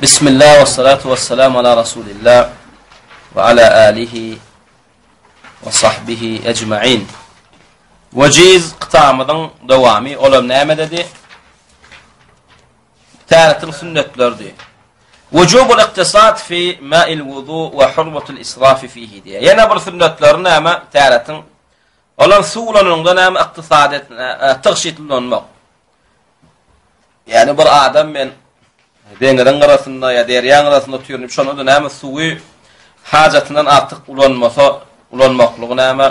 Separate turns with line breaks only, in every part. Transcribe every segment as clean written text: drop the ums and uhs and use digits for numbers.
Bismillah we salatu we salam ala Rasulillah we ala alihi we sahbihi ecmain. Wejiz kitabymyzyň dowamy, olam näme dedi? Täretiň sünnetleridi. Wujubul iktisad fi ma'il wudu we hurmatul israfi fihi diýýär. Ýene bir sünnetleri näme? Täretiň olam suw ulananyňda näme ykdysady e, tygşytly ulanmak. Ýani bir adam men deňiziň gyrasynda ýa derýaň gyrasynda otyryn diýip, şonda-da näme suwy hajatyndan artyk ulanmasa, ulanmaklygy näme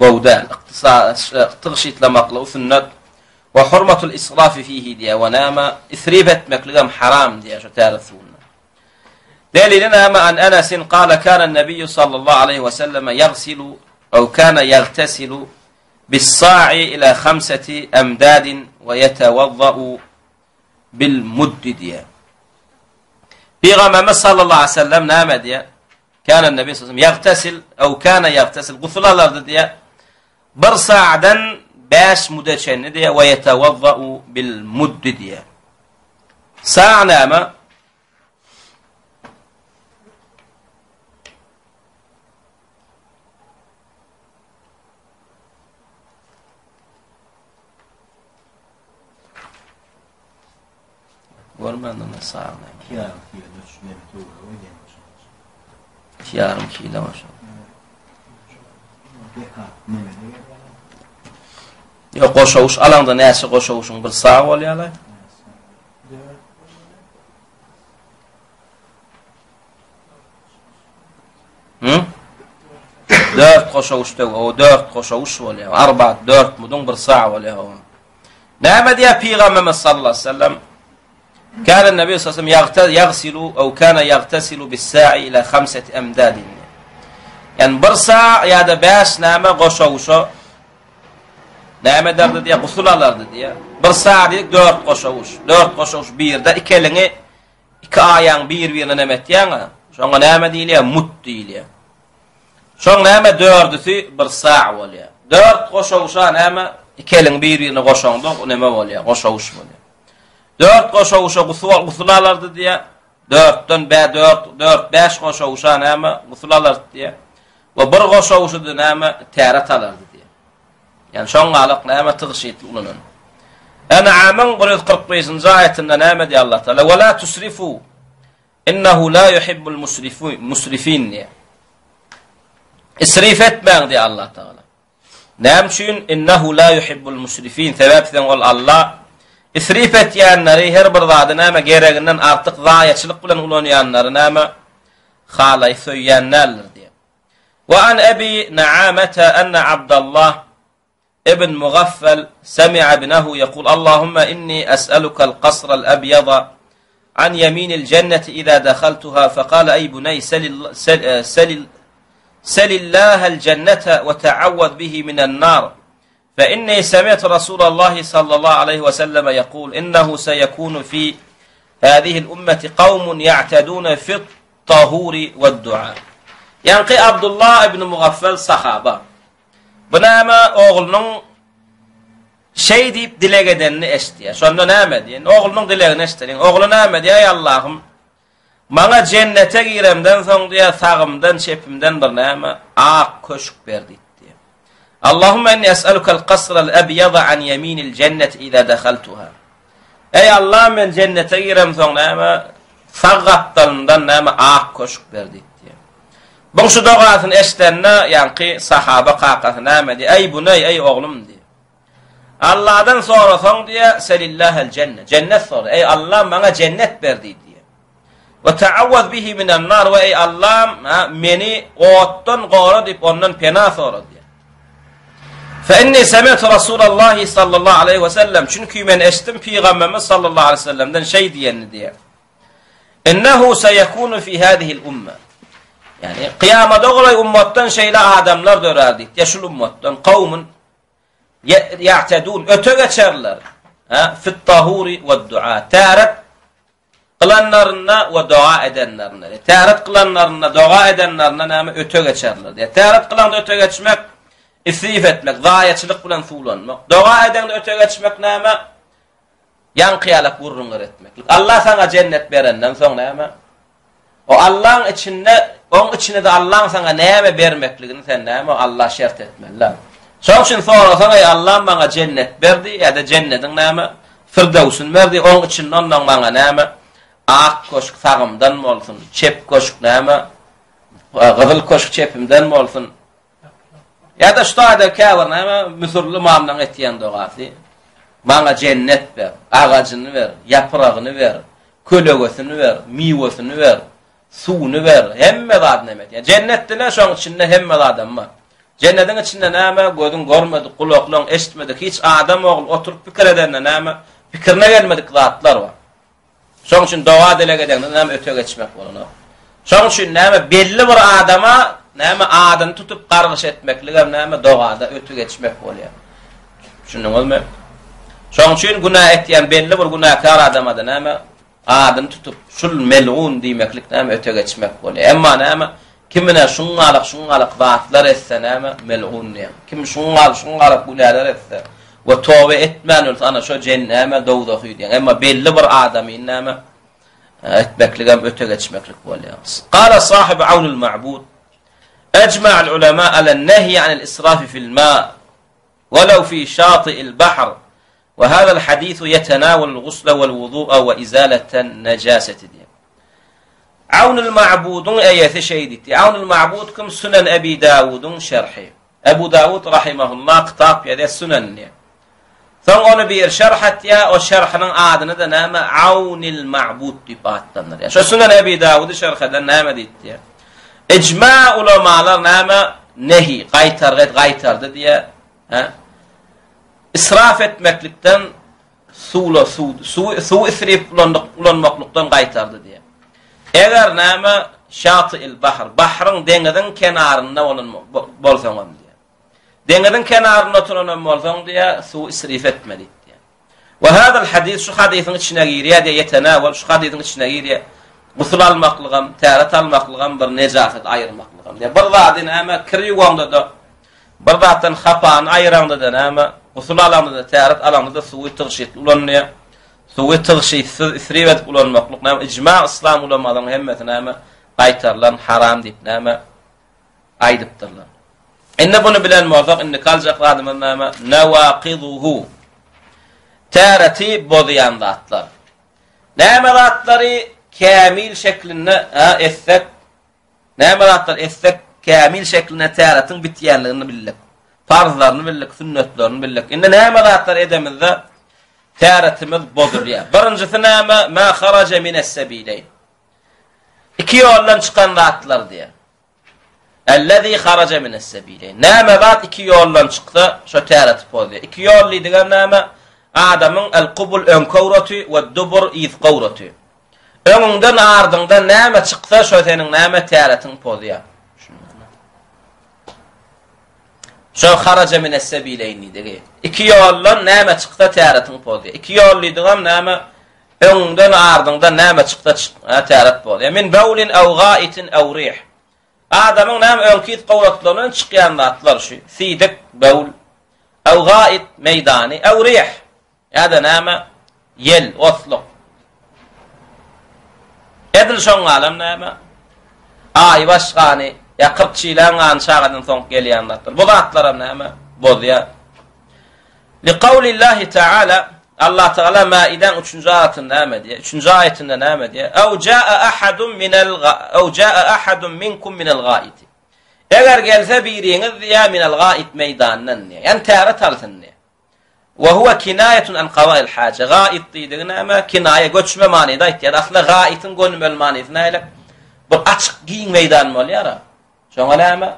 gowy däl. Ykdysady tygşytlamaklygy sünnet. We hurmatul israfi fihi diýýär. We näme isrif etmeklik hem haram diýýär şu täret suwunda. Delili näme? An Enesin kala kana nebiýu sallallahu aleyhi we selleme ýagsilu ew kana ýagtesilu Bis-sa'i ila hamsati amdadin we ýetewazza'u bil-muddi diýýär. Pygamberimiz sallallahu aleyhi ve sellem näme diýýär? Kana nebi sallallahu aleyhi ve sellem ýagtesil ew kana ýagtesil gusul alardy diýýär. Bir sa'dan 5 mude çenli diýýär we ýetewazza'u bil-muddi diýýär. Sa' näme? Görmändim men sağ
İki yarım kilo üç
İki yarım kilo maşallah. Yok goşavuş alanda näçe goşawuşyň bir sağ bolýarlar. Hı? Dört goşaguş döw, o dört goşaguş bolýar. Arba dört muduň bir sa bolýar o. Näme diýär Pygamberimiz sallallahu aleyhi ve sellem? Kana Nebi sallallahu aleyhi ve sellem yagsilu ew kana yagtasilu bis-sa'i ila khamsati amdad. Yani bir sa ya da beş näme goşaguşa näme ederdi diýär, gusul alardy diýär. Bir sa diýip dört goşaguş. Dört goşaguş birde iki eliňi Iki aýaň bir-birine neme etýäň-ä? Şoňa näme diýilýär? Mut diýilýär. Şoň näme dördüsi bir sa bolýar. Dört goşawuşa näme? Iki eliňi bir-birine goşaňda neme bolýar? Goşawuş bolýar. Dört goşawuşa gusul, gusul alardy diýýär. Dörtden bä dört, dört bäş goşawuşa näme? Gusul alardy diýýär. We bir goşawuşy-da näme? Täret alardy diýýär. Ýani şoň galak näme tygşytly ulanan. En'amyň 145-nji aýatynda näme diýýär Allah Taala? Wa la tusrifu innehu la yuhibbul musrifin diýýär. Isrif etmäň diýýär Allah Taala. Näme üçin innehu la yuhibbul musrifin? Sebäp sen ol Allah isrif etýänleri her bir zady näme gereginden artyk zaýaçylyk bilen ulanýanlary näme halaý söýýän däldir diýýär. Wa an Ebi Na'amete enne Abdallah ibn Mugaffal semi'a ibnehu yekul Allahumma inni es'elukel kasral ebyada an yeminil cenneti iza dehaltuha fekale ey buney selil sel, selil selillahel cennete ve teavvez bihi minen nar فإني سمعت رسول الله صلى الله عليه وسلم يقول إنه سيكون في هذه الأمة قوم يعتدون في الطهور والدعاء Ýaňky Abdullah ibn Mugaffal sahaba. Bu näme oglunyň şeý diýip dileg edenini eşitýär. Şonda näme diýen? Oglunyň dilegini eşiteliň. Ogly näme diýýär? Eý Allahym, maňa jennete giremden soň diýýär, sagymdan, çepimden bir näme ak köşk ber diýip diýýär. Allahumma inni es'aluka al-qasra al-abyada an yaminil jenneti iza dakhaltuha. Eý Allah men jennete giremsoň näme sag gapdalyndan näme ak köşk ber diýdi. Buň şu dogasyny eşidende ýaňky sahaba kakasy näme diýdi? Eý buneý, eý oglum diýdi. Allahdan sorasaň diýe, selillahel jennet. Jennet sora. Eý Allah maňa jennet ber diýdi. We ta'awwaz bihi minen nar we eý Allam ha, meni otdan gora diýip ondan pena sora diýýär. Fe inni semi'tu Rasulallahi sallallahu aleyhi ve sellem çünki men eşitdim pygamberimiz sallallahu aleyhi ve sellemden şeý diýenini diýýär. Innehu seyekunu fi hadihi'l umma. Yani kıyamada golaý ummatdan şeýle adamlar dörär diýdi. Ya şul ummatdan kawmun ya'tedun öte geçerler. Ha, fit tahuri we dua. Täret Kylanlarynda we doga edenlerinde. Täret kylanlarynda, doga edenlerinde näme öte geçerler. Diýär. Täret kylanda öte geçmek, isrif etmek, zaýaçylyk bilen suwlanmak. Doga edeňde öte geçmek näme? Ýaňky ýalak gürrüňler etmeklik. Allah saňa jennet berenden soň näme? O Allaň içinde, oň içinde-de Allaň saňa näme bermekligini sen näme Alla şert etmeli. Şoň üçin sorasaň, eý Allam maňa jennet berdi, ýa-da jennediň näme Firdöwsini berdi, oň içinde ondan maňa näme ak köşk sagymdan bolsun, çep köşk näme gyzyl köşk çepimden bolsun. Ýa-da şu taýda käbir näme müsürli ymamlaryň etýän dogasy, Maňa jennet ber, agajyny ber, ýapragyny ber, kölegesini ber, miwesini ber, suwuny ber, hemme zadyny hem et. Jennet diýle şoň içinde hemme zadam bar. Jennetiň içinde näme gözüň görmedik, gulaklaň eşitmedik, hiç adam ogly oturyp pikir edende näme pikirine gelmedik zatlar bar. Şoň üçin doga-dileg edeňde näme öte geçmek bolanok. Şoň üçin näme belli bir adama näme adyny tutup gargyş etmekligem näme dogada öte geçmek bolýar. Düşündiňizmi? Şoň üçin günä etýän belli bir günäkär adama-da näme adyny tutup şul melgun diýmeklik näme öte geçmek bolýar. Emma näme Kimine şuňňalak-şuňňalak zatlar etse näme, mel'un diýen. Kim şuňňal-şuňňalak günäler etse we toba etmän ölse, ana şo jen näme, dowzahy diýen. Emma belli bir adamyny näme, etmekligem öte geçmeklik bolýar. Gala sahibi Awnul Ma'bud, Ejma'al ulema alen nehyi anil israfi fil ma, welew fi şati'il bahr, we hazal hadisu yetenawelul gusle vel wudu'a we izaleten nejaseti diýen. Awnul Ma'budyň eýesi şeý diýdi. Awnul Ma'bud kim? Sünen Ebi Dawudyň şerhi. Ebu Dawud rahimehullah kitap ýazýar Sünen diýip. Soň ony bir şerh etýär, o şerhiniň adyny-da näme? Awnil Ma'bud diýip atlandyrýar. Şo Sünen Ebi Dawudy şerh eden näme diýdi? Ijma ulamalar näme? Nehi, gaýtargy gaýtardy diýýär. Hä? Israf etmeklikden suwla suw suwy suwy isrip ulandyk ulanmaklykdan gaýtardy diýýär. Eger näme şaty'il bahr, bahryň deňiziň kenarynda bolan bolsaňam diýýär. Deňiziň kenarynda oturan hem bolsaň diýýär, suwy isrif etme diýýär. We hadal hadis şu hadysyň içine girýär diýýär, ýetene bol şu hadysyň içine girýär. Gusul almaklygam, täret almaklygam bir nejasat aýyrmaklygam. Diýýär. Bir zady näme kir ýuwaňda-da Bir zatdan hapany aýyraňda-da näme, gusul alaňda-da, täret alaňda-da suwy tygşytly ulanylýar. Suwy tygşytsyz, isrip edip ulanmaklyk näme, ijma yslam ulamalaryň hemmesi näme, gaýtarylan haram diýip näme aýdypdyrlar. Indi buny bilen bolsak, indiki aljak zadymyz näme? Nawaqiduhu. Täreti bozýan zatlar. Näme zatlary kämil şeklinde etsek, Näme zatlar etsek, kämil şeklinde täretiň bitýänligini bildik. Parzlaryny bildik, sünnetlerini bildik. Indi näme zatlar edemizde täretimiz bozulýar. Birinjisi näme? Ma haraja mines-sebileýn. Iki ýoldan çykan zatlar diýär. Ellezî haraja mines-sebileýn. Näme zat iki ýoldan çyksa, şo täreti pozýar. Iki ýol diýdigem näme? Adamyň el-kubul öňki owraty we dubur yzky owraty. Öňüňden ardyňdan näme çyksa şo seniň näme täretiň pozýar. Şo haraja minessebileýn diýdigi. Iki ýoldan näme çyksa täretiň pozýar. Iki ýol diýdigem näme öňüňden ardyňdan näme çyksa täret pozýar. Min bawlin aw gaitin aw rih. Adamyň näme öňki gowratlaryndan çykýan zatlar şu. Sidik, bawl, aw gait meýdany, aw rih. Ýa-da näme? Ýel, osluk. Edil şoň galam näme? Aýbaş gany, ýa 40 çiläň gany çagadan soň gelýän zatlar. Bu zatlaram näme? Bozýar. Li kawlillahi Teala Allah Teala Maidäň 3-nji aýatynda näme diýýär? 3-nji aýatynda näme diýýär? Aw jaa ahadun minel aw jaa ahadun minkum minel gaiti. Eger gelse biriňiz diýýär minel gait meýdandan diýýär. Ýani täret alsyn diýýär. Wa huwa kinayetun an qada'il haja. Gaýyt diýdigi näme? Kinaýa, göçme manyda aýtýar. Aslynda gaýytyň gönümel manysy näle? Bir açyk giň meýdan bolýar. Şoňa näme?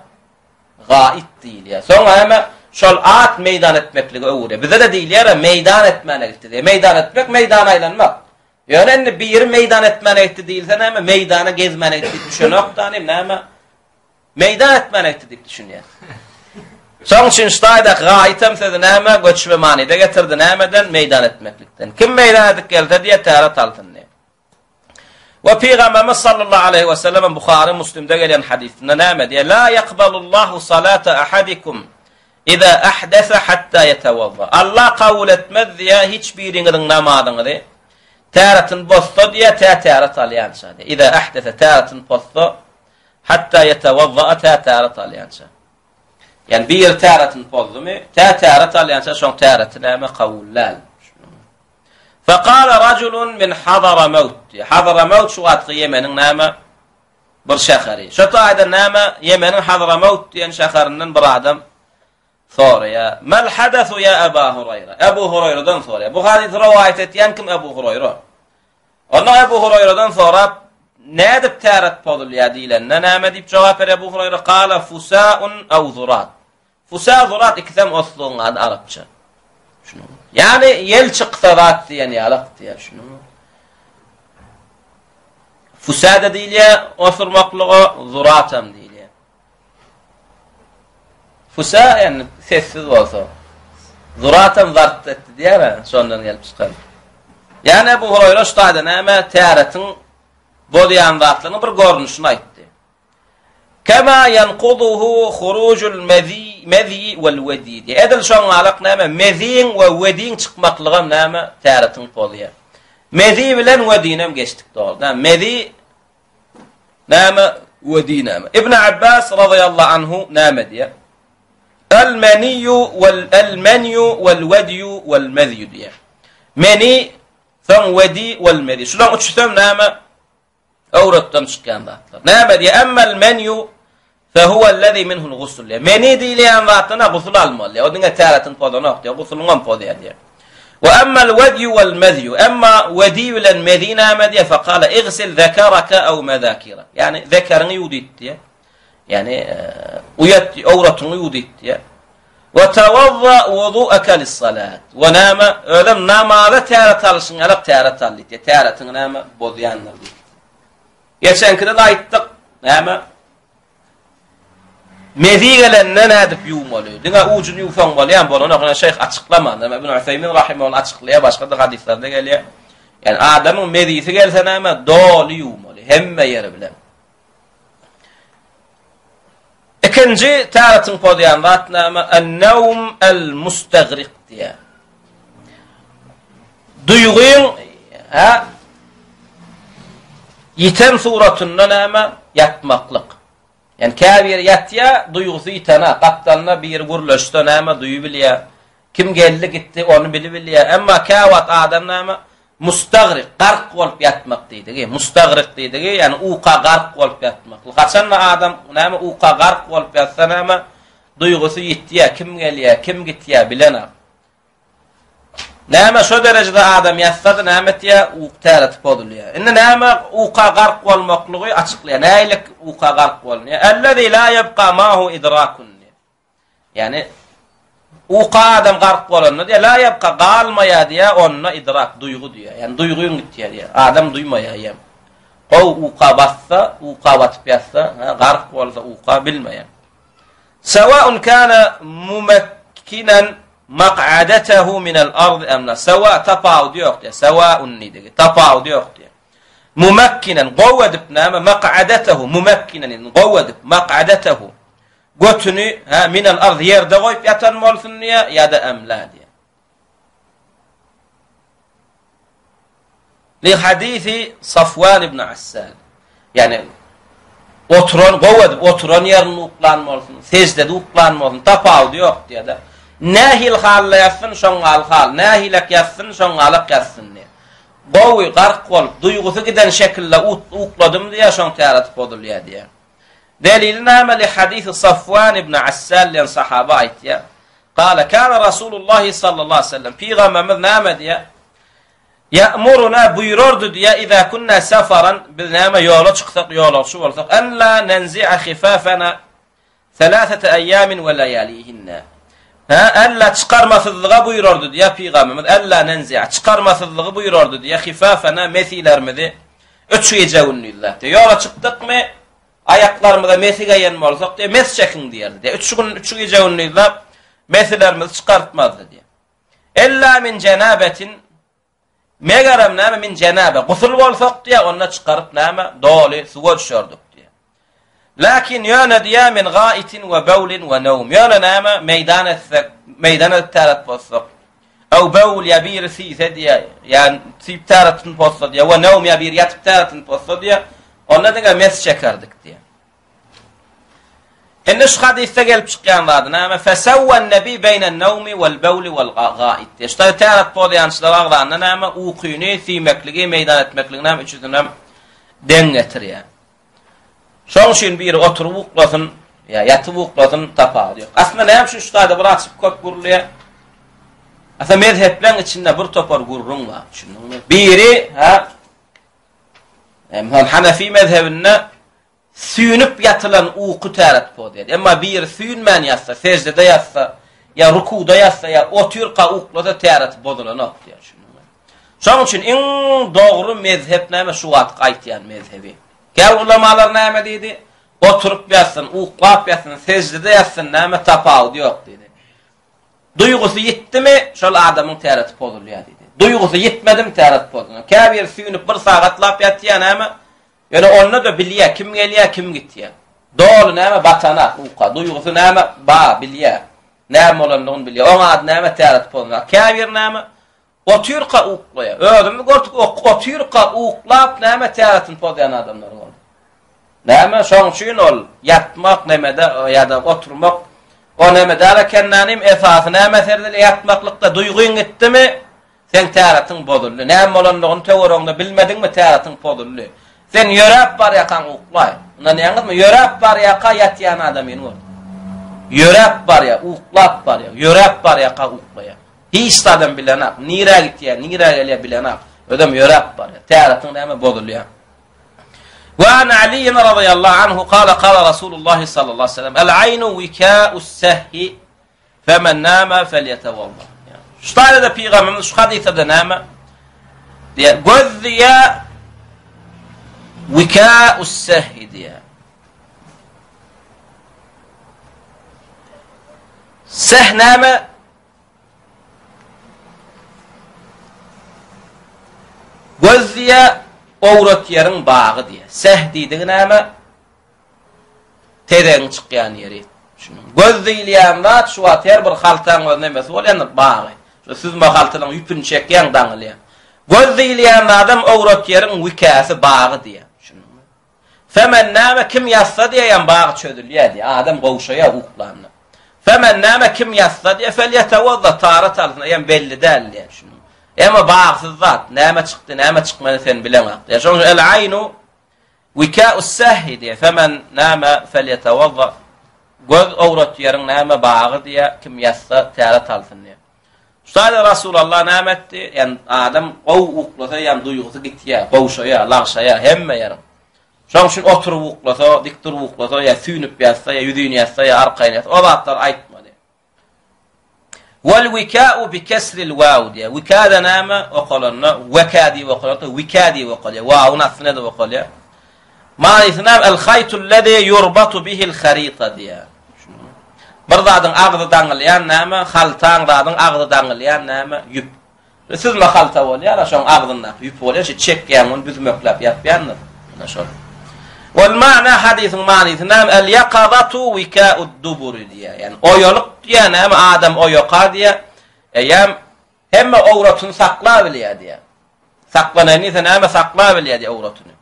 Gaýyt diýilýär. Soň näme? Şol at meýdan etmekligi öwürýär. Bize-de diýilýär, meýdan etmäne gitdi diýýär. Meýdan etmek, meýdana aýlanmak. Ýöne indi biri meýdan etmäne gitdi diýilse näme? Meýdana gezmäne gitdi diýip düşünok-da, näme? Meýdan etmäne gitdi diýip düşünýär. Şoň üçin ştaýdaky gaýtam sözi näme? Göçme manyda getirdi. Nämeden? Meýdan etmeklikden. Kim meýdan edip gelse diýe täret alsyn diýe. We Pygamberimiz sallallahu aleyhi ve sellem Buhary Müslimde gelen hadysynda näme diýe? La yakbalullahu salata ahadikum. Iza ahdese hatta ýetewazza. Allah kabul etmez diýýär hiç biriňiziň namazyňyzy täretini bozsa diýýär tä täret alýança diýýär. Iza ahdese täretini pozsa hatta ýetewazza tä täret alýança. Ýani biri täretini pozdumy, tä täret alýança şoň täreti näme kabul däl. Fekale rajulun min Hazaramewt. Hazaramewt şu wagtky Ýemeniň näme bir şäheri. Şo taýda näme Ýemeniň Hazramewt diýen şäherinden bir adam soraýar. Mel hadasu ýa Eba Huraýra? Ebu Huraýradan soraýar. Bu hadysy rowaýat etýän kim Ebu Huraýra? Onda Ebu Huraýradan sorap, nädip täret pozulýar diýlende näme diýip jogap berýär Ebu Huraýra? Kala fusaun aw zurat. Fusa zurat ikisem oslugyň ady arapça. Şunuň. Ýani ýel çyksa zat diýen ýalak diýär şunuň. Fusa da diýilýär osurmaklyga, zuratam diýilýär. Fusa ýani sessiz bolsa. Zuratam zart etdi diýär, şondan gelip çykan. Ýani bu Huraýra şu taýda näme täretiň bozýan zatlarynyň bir görnüşini aýtdy. Kema ýenkuduhu hurujul mezi mezyi wel wedi diýýär. Edil şoňňalak näme meziň we wediň çykmaklygam näme täretiň pozýar. Mezi bilen wedinem geçdik dogry. Näme mezi näme wedi näme. Ibn Abbas razyýallahu anhu näme diýýär? El meniyyu wel el menyu wel wedyu wel mezyu diýýär. Meni soň wedi wel mezi. Şularyň üçüsem näme? Öwretden çykýan zatlar. Näme diýýär? Emmel menýu fehuwellezî minhul gusl diýýär. Meni diýilýän zatdan gusul almaly diýýär. O diňe täretini pozanok diýýär, gusulyňam pozýar diýýär. We emmel wedýu wel mezýu. Emma wedi bilen mezi näme diýýär? Fekale igsil zekereke ew mezakirak. Ýagny zekeriňi ýuw diýip diýýär. Ýagny uýat öwretiňi ýuw diýip diýýär. We tawazza wudu'aka lis-salat. We näme? Özem namaza täret alyşyň ýalak täret al diýdi. Täretiňi näme bozýandyr diýdi. Geçenkide-de aýtdyk, näme? Mezi gelende nädip ýuwmaly? Diňe ujuny ýuwsaň bolýar, bolanok. Ýöne şeýh açyklamandyr. Ibn Useýmin rahimehullah açyklaýar, başga-da hadyslarda gelýär. Ýani adamyň mezisi gelse näme? Doly ýuwmaly, hemme ýeri bilen. Ikinji täretiň pozýan zat näme? En-nawm el-mustagrik diýýär. Duýgyň ha ýiten suratynda näme? Ýatmaklyk. Ýani käbiri ýatýar, duýgusy ýitene, gapdalynda biri gürleşse näme duýup bilýär. Kim geldi gitdi ony bilibilýär. Emma käwagt adam näme? Mustagrik, gark bolup ýatmak diýdigi. Mustagrik diýdigi, ýagny uka gark bolup ýatmak. Haçanda adam näme uka gark bolup ýatsa näme duýgusy ýitýär, kim gelýär, kim gitýär bilenok. Näme şo derejede adam ýatsa-da näme etýär? Uk täreti pozulýar. Indi näme uka gark bolmaklygy açyklaýar. Nähili uka gark bolunýar? Ellezi la ýebka mahu idrakun. Ýagny uka adam gark bolanda diýýär, la ýabka galmaýar diýýär, onda idrak, duýgy diýýär. Ýagny duýgyň gitýär diýýär. Adam duýmaýar ýa. Gowy uka batsa, uka batyp ýatsa, ha, gark bolsa uka bilmeýär. Sawaun kana mumakkinan maq'adatahu min al-ard am la. Sawa tapawudy ýok diýýär. Sawaun diýdigi. Tapawudy ýok diýýär. Mumakkinan gowy edip näme maq'adatahu mumakkinan gowy edip maq'adatahu Götüni, hä, minel arz ýerde goýup ýatan bolsun diýýär, ýa-da emla diýýär. Li hadisi Safwan ibn Assal. Ýani oturan gowy edip oturan ýerinde uklan bolsun, seždede uklan bolsun, tapawudy ýok diýýär-de. Nähili halda ýatsyn, şoň gal hal, nähilek ýatsyn, şoň galak ýatsyn diýýär. Gowy, gark bolup, duýgusy giden şekilde ukladym diýýär, şoň täreti pozulýar diýýär. Delili näme li hadisi Safwan ibn Assal diýen sahaba aýtýar. Kale kana Rasulullah sallallahu aleyhi ve sellem pygamberimiz näme diýýär? Ya'muruna buýrardy diýýär, iza kunna safaran biz näme ýola çyksak, ýolagçy bolsak, en la nenzi'a khifafana thalathata ayyamin we layalihinna. Ha, alla çykarmasyzlyga buýrardy diýýär pygamberimiz, alla nenzi'a çykarmasyzlygy buýrardy diýýär khifafana mesilerimizi Üç gije gündizläp diýýär. Ýola çykdykmy, aýaklarymyza mesi geýen bolsak diýýär, mes çekiň diýerdi diýýär. Üç gün, üç gije gündizläp mesilerimizi çykartmazdy diýýär. Ella min jenabetin megerem näme min jenabe gusul bolsak diýýär, onda çykaryp näme doly suwa düşerdik diýýär. Lakin ýöne diýýär min gaitin we bewlin we nowm. Ýöne näme meýdan etsek, meýdan edip täret bozsak. Ew bewl ýa biri siýse diýýär, ýa siýip täretini pozsa diýýär, we nowm ýa biri ýatyp täretini pozsa diýýär, onda diňe mes çekerdik diýýär. Indi şu hadysda gelip çykýan zady näme? Fesawwan nebi beýnen nawmi wal bewli wal gait. Diýýär. Şu täret pozýançylar agzanda näme? Ukyny, siýmekligi, meýdan etmekligi näme üçüsinem deň getirýär. Şoň üçin biri oturyp uklasyn, ýa ýatyp uklasyn, tapawudy ýok. Aslynda näme üçin şu taýda bir açyp köp gürlýär? Aslynda mezhepleň içinde bir topar gürrüň bar, düşündiňmi? Biri, ha, Mysal Hanefi mezhebinde süýnüp ýatylan uky täret pozýar. Emma biri süýnmän ýatsa, seždede ýatsa, ýa rukuda ýatsa, ýa otyrka uklasa täreti bozulanok diýýär. Şonuň üçin iň dogry mezhep näme şu wagtky aýtýan mezhebi. Käbir ulamalar näme diýdi? Oturyp ýatsyn, uklap ýatsyn, seždede ýatsyn näme tapawudy ýok diýdi. Duýgusy ýitdimi, şol adamyň täreti pozulýar diýdi. Duýgusy ýitmedimi täret pozulýar. Käbiri süýnüp bir sagatlap ýatýar näme? Ýöne onda-da bilýär, kim gelýär, kim gitýär. Doly näme batanak uka, duýgusy näme ba bilýär. Näme bolandygyny bilýär. Oň ady näme täret pozulýar. Käbiri näme? Otyrka uklaýar. Özümiz gördük, otyrka uklap näme täretini pozýan adamlar boldy. Näme, şoň üçin ol ýatmak nemede ýa-da oturmak o neme däl eken nänim, esasy näme seredilýär ýatmaklykda duýgyň gitdimi, seň täretiň bozuldy. Näme bolandygyny töweregiňde bilmediňmi, täretiň pozuldy. Sen ýöräp barýarkaň uklaý. Ynanýaňyzmy? Ýöräp barýarka ýatýan adamyny gördüm. Ýöräp barýar, uklap barýar, ýöräp barýarka uklaýar. Hiç zadam bilenak. Nirä gitýär, nirä gelýär bilenak. Özem ýöräp barýar. Täretiň näme bozulýar. Wa an Ali radhiyallahu anhu kala kala Rasulullah sallallahu aleyhi ve sellem El aynu wika'us sehhi femen nama felyetevalla. Şu taýda pygamberimiz şu hadysda näme? Diýär, göz diýär wika'us sehhi diýär. Seh näme? Göz diýe, owrat ýeriň bagy diýe. Seh diýdigi näme? Tezegiň çykýan ýeri. Göz diýilýän zat şu wagt her bir haltaň öz nemesi bolýandyr, bagy. Şu süzme haltalaň ýüpüni çekýäň, daňylýar. Göz diýilýän zadam owrat ýeriň wikäsi, bagy diýe. Femen näme kim ýatsa diýýän bagy çözülýär diýýär. Adam gowşaýar uklanda. Femen näme kim ýatsa diýýär, felýetewazza tarat alsyn, eýem belli däl diýýär. Şunuň. Emma bagsyz zat, näme çykdy, näme çykmady sen bileňok diýýär. Şonuň üçin el aýnu wika'us sahhi diýýär. Femen näme felýetewazza göz owrat ýeriň näme bagy diýýär, kim ýatsa täret alsyn diýýär. Şaýda Rasulallah näme etdi? Ýani adam gowy uklasa, ýani duýgusy gitýär, gowşaýar, lagşaýar hemme ýeriň. Şonuň üçin oturyp uklasa, dik durup uklasa, ýa süýnüp ýatsa, ýa ýüzin ýatsa, ýa arkaýyn ýatsa, o zatlary aýtmady. Wal wika'u bi kesril waw diýär. Wika da näme? Okalanda weka diýip okalanda wika diýip okalýar. Wawyň astyna edip okalýar. Manysy näme? El haýtul lezi ýurbatu bihil harita diýýär. Bir zadyň agzy daňylýan näme? Haltaň zadyň agzy daňylýan näme? Ýüp. Süzme halta bolýar, şoň agzyndaky ýüpi bolýar, şu çekýäň ony büzmekläp ýapýandyr. Ine şol. Wal ma'na hadysyň manysy näme? El ýakazatu wika'ud duburi diýýär. Ýani oýalyk diýýär, näme adam oýaka diýýär. Eýýäm Hemme owratyny saklabilýär diýýär. Saklanaýyn diýse näme saklabilýär diýýär owratyny.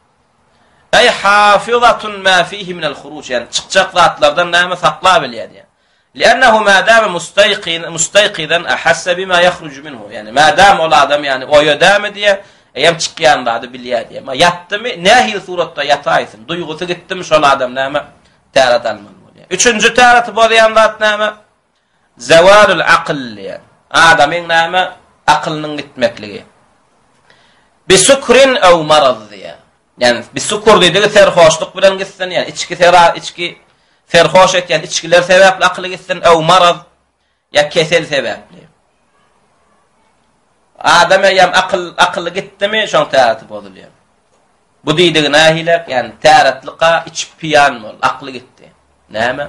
Eý hafizatun ma fihi minel huruj, ýani çykjak zatlardan näme saklabilýär diýýär. Li'ennehu ma dama mustaýqin mustaýqidan ahassa bima yahruju minhu. Ýani madam ol adam ýani oýa dämi diýýär, eýem çykýan zady bilýär diýýär. Ma ýatdymy, nähili suratda ýataýsyn, duýgusy gitdimi şol adam näme täret almaly bolýar. Üçünji täreti bozýan zat näme? Zewalul akyl diýýär. Adamyň näme? Akylynyň gitmekligi. Bi sukrin ew maraz diýýär. Ýani bi sukur diýdigi serhoşluk bilen gitsin, ýani içki sera içki serhoş etýän içgiler sebäpli akyly gitsin, ew maraz ýa kesel sebäpli. Adam eýýäm akyl akyly gitdimi, şoň täreti bozulýar. Bu diýdigi nähili? Ýani täretlikka içip piýan bol, akly gitdi. Näme?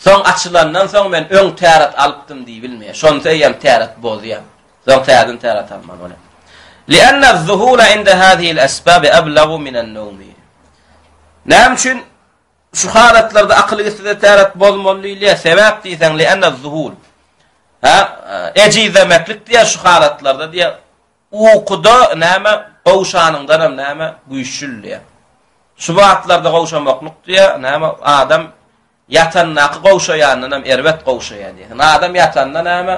Soň açylandan soň men öň täret alypdym diýibilmeýär. Şonsa eýýäm täret bozýar. Soň täzeden täret almaly bolýar. Lianna az-zuhula inda hazihi al-asbab ablagu min an-nawm. Näme üçin? Şu halatlarda akyly gitse-de täret bozmaly diýilýär. Sebäp diýseň, li'enne zuhul. Ha, ejizlemeklik diýýär şu halatlarda diýýär. Ukuda näme gowşanyňdanam näme güýçlü diýýär. Şu wagtlarda gowşamaklyk diýýär, näme adam ýatandaky gowşaýandanam erbet gowşaýar diýýär. Adam ýatanda näme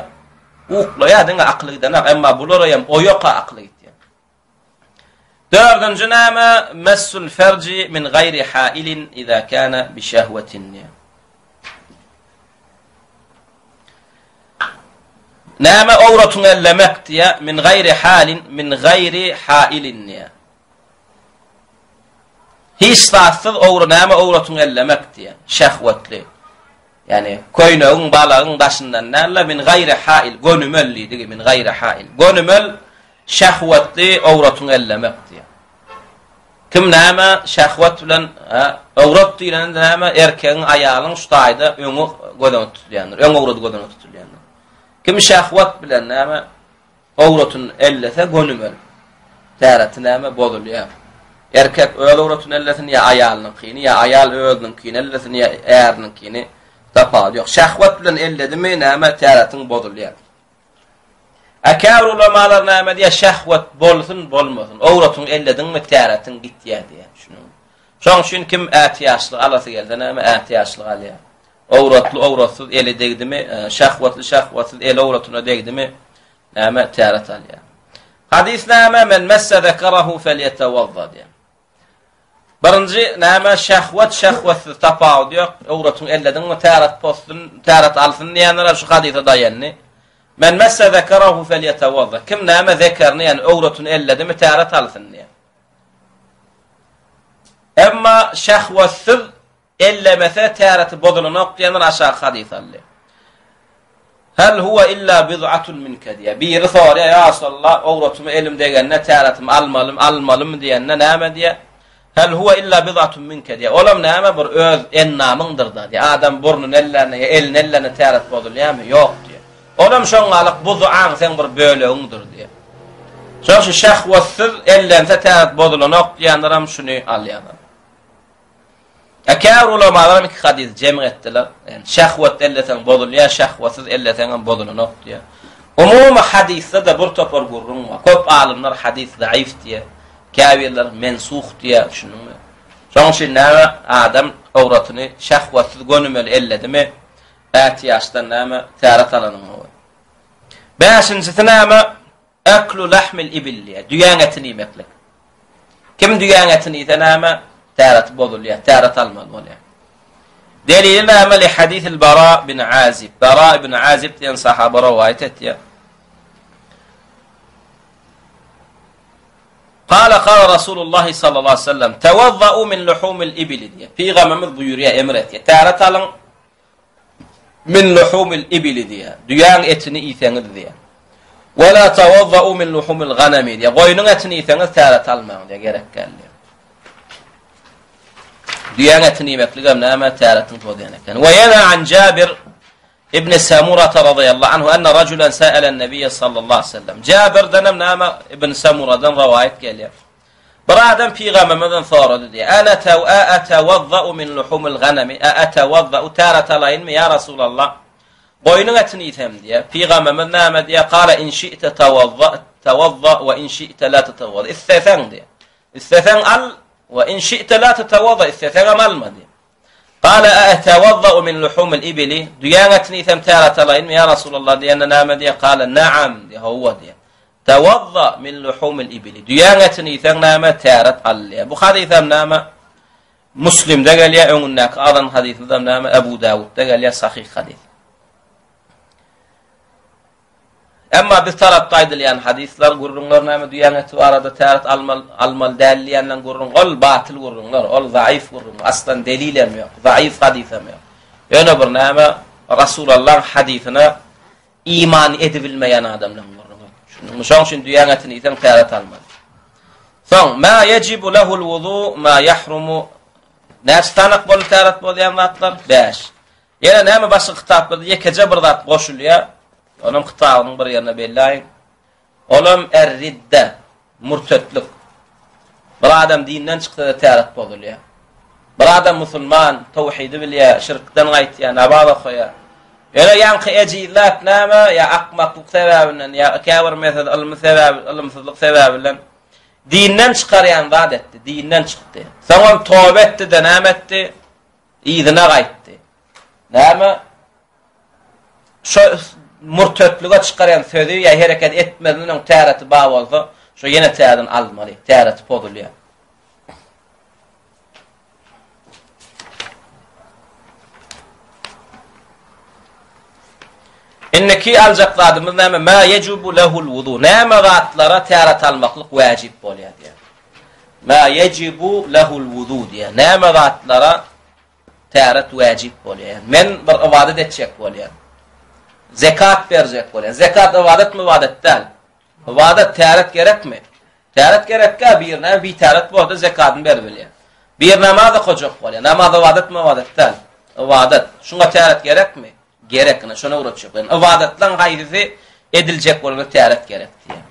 uklaýar diňe akyly gidenok, emma bulara hem oýaka akyly gitýär. Dördünji näme? Messul ferji min gaýri hailin iza kana bi şehwetin. Näme owratyňy ellemek diýä? Min gaýri halin, min gaýri hailin diýä. Hiç zatsyz owra näme owratyňy ellemek diýä? Şehwetli. Ýagny köýnegiň, balagyň daşyndan däl-de, min gaýri hail, gönümel diýdigi, min gaýri hail. Gönümel şehwetli owratyňy ellemek diýýär. Kim näme şehwet bilen, ha, owrat diýlende näme erkegiň, aýalyň şu taýda öňi göz öňünde tutulýandyr. Öň owrady göz öňünde tutulýandyr. Kim şehwet bilen näme Owratyny ellese gönümel. Täreti näme bozulýar. Erkek öz owratyny ellesin ýa aýalynyňkyny, ýa aýal özüniňkini ellesin ýa äriniňkini tapawudy ýok. Şehwet bilen elledimi näme täretiň bozulýar. A käbir ulamalar näme diýýär, şehwet bolsun bolmasyn, owratyňy ellediňmi täretiň gitýär diýýär. Düşüniň. Şoň üçin kim ätiýaçlyk alasy gelse näme ätiýaçlyk alýar. Owratly owratsyz eli degdimi, şehwetli şehwetsiz eli owratyna degdimi, näme täret alýar. Hadys näme? Men messe zekerahu felýetewazza diýýär. Birinji näme? Şehwet şehwetsiz tapawudy ýok. Owratyňy ellediňmi täret pozsun, täret alsyn diýenler şu hadysa daýandy. Men messe zekerahu felýetewazza. Kim näme zekerini, ýagny owratyny elledimi täret alsyn diýýär. Emma şehwetsiz Ellemese täreti bozulanok diýenler aşaky hadysy aldy. Hel huwa illa bid'atun minke diýýär. Biri soraýar, ýa Resulallah, owratyma elim degende täretimi almalymy, almalymy diýende näme diýýär? Hel huwa illa bid'atun minke diýýär. Olam näme bir öz ennamyňdyr-da diýýär. Adam burnuny ellände ýa elini ellände täret bozulýarmy? Ýok diýýär. Olam şoňňalyk buzuaň seň bir bölegiňdir diýýär. Şoň üçin şehwetsyz ellense täret bozulanok diýenlerem şuny alýarlar. E käbir ulamalar hem iki hadysy jem etdiler. Yani şehwet elleseň bozulýar, şehwetsiz elleseň hem bozulanok diýär. Umumy hadysda-da bir topar gürrüň bar. Köp alymlar hadys zaif diýär. Käbirler mensuh diýär, düşündiňmi? Şonuň üçin näme adam owratyny şehwetsiz gönümeli elledimi, ätiýaçdan näme täret alanyň gowy. Bäşinjisi näme? Eklu lahmil ibil diýýär, düýäň etini iýmeklik. Kim düýäň etini iýse näme? Täreti bozulýar, täret almaly bolýar. Delili näme? Li hadisil Bara bin Azib. Bara ibn Azib diýen sahaba rowaýat etýär. Kala kala Rasulullah sallallahu aleyhi ve sellem Tevazza'u min luhumil ibili diýýär. Pygamberimiz buýurýar, emr etýär. Täret alyň, Min luhumil ibili diýýär. Düýäň etini iýseňiz diýýär. Wa la tawazza'u min luhumil ganami diýýär. Goýnuň etini iýseňiz täret almaň diýýär, gerek däl diýýär. Düýäň etini iýmeklik hem näme täretiň pozýan eken. Wa ýene an Jabir ibn Samura radhiyallahu anhu anna rajulan sa'ala an-nabiy sallallahu aleyhi ve sellem. Jabirden hem näme ibn Samuradan rowaýat gelýär. Bir adam pygambermizden sorady diýýär. Ana atawazza'u min luhumil ganami? A atawazza'u täret alaýynmy ýa Rasulallah? Goýnuň etini iýsem diýýär. Pygamberimiz näme diýýär? Kala in şi'te tawazza tawazza we in şi'te la tatawazza. Isleseň diýýär. Isleseň al we in şi'te la tatawazza. Isleseňem alma diýýär. Kala a atawazza'u min luhumil ibili? Düýäň etini iýsem täret alaýynmy ýa Rasulallah diýende näme diýýär? Kala na'am diýýär. Hawa diýýär. Tawazza min luhumil ibili. Düýäň etini iýseň näme, täret al diýýär. Bu hadysam näme? Muslimde gelýär, öňündäki azan hadysymyzam näme? Ebu Dawudda gelýär, sahyh hadys. Emma biz tarapda aýdylýan hadyslar, gürrüňler näme düýäň eti barada täret almaly, almaly däl diýenden gürrüň, ol batyl gürrüňler, ol zaif gürrüň, aslan delil hem ýok, zaif hadys hem ýok. Ýöne bir näme Rasulullahyň hadysyna Iman edibilmeýän adamlaryň gürrüňi. Düşündiňmi? Şoň üçin düýäň etini iýseň täret almaly. Soň, ma yejibu lehul wudu, ma yahrumu Näçe sanak boldy täret bozýan zatlar? 5. Ýene näme başga kitaplarda ýekeje bir zat goşulýar. Onuň kitabynyň bir ýerine belläýin. Olam er-ridde, murtetlik. Bir adam dinden çyksa-da täret bozulýar. Bir adam musulman, towhidi bilýär, şirkden gaýtýar, namaz okaýar. Ýöne ýaňky ejizläp näme, ýa akmaklyk sebäbinden, ýa käbir mesele ylmy sebäbi, ylymsyzlyk sebäbi bilen dinden çykarýan zat etdi, dinden çykdy. Soňam toba etdi-de näme etdi? Yzyna gaýtdy. Näme? Şo murtetlige çykarýan sözi ýa hereket etmezden öň täreti bar bolsa, şo ýene täzeden almaly, täreti pozulýar. Indiki aljak zadymyz näme? Ma yejibu lehul wudu. Näme zatlara täret almaklyk wajyp bolýar diýär. Ma yejibu lehul wudu diýär. Näme zatlara täret wajyp bolýar? Men bir ybadat etjek bolýan. Zekat berjek bolýan. Zekat ybadatmy, ybadat däl? Ybadat täret gerekmi? Täret gerekkä bir näme bitäret bolsa zekadyny berip bilýär. Bir namaz okajak bolýar. Namaz ybadatmy, ybadat däl? Ybadat. Şuňa täret gerekmi? Gerek, ine şony öwretjek. Ýani ybadatlaryň haýsysy ediljek bolanda täret gerek diýýär.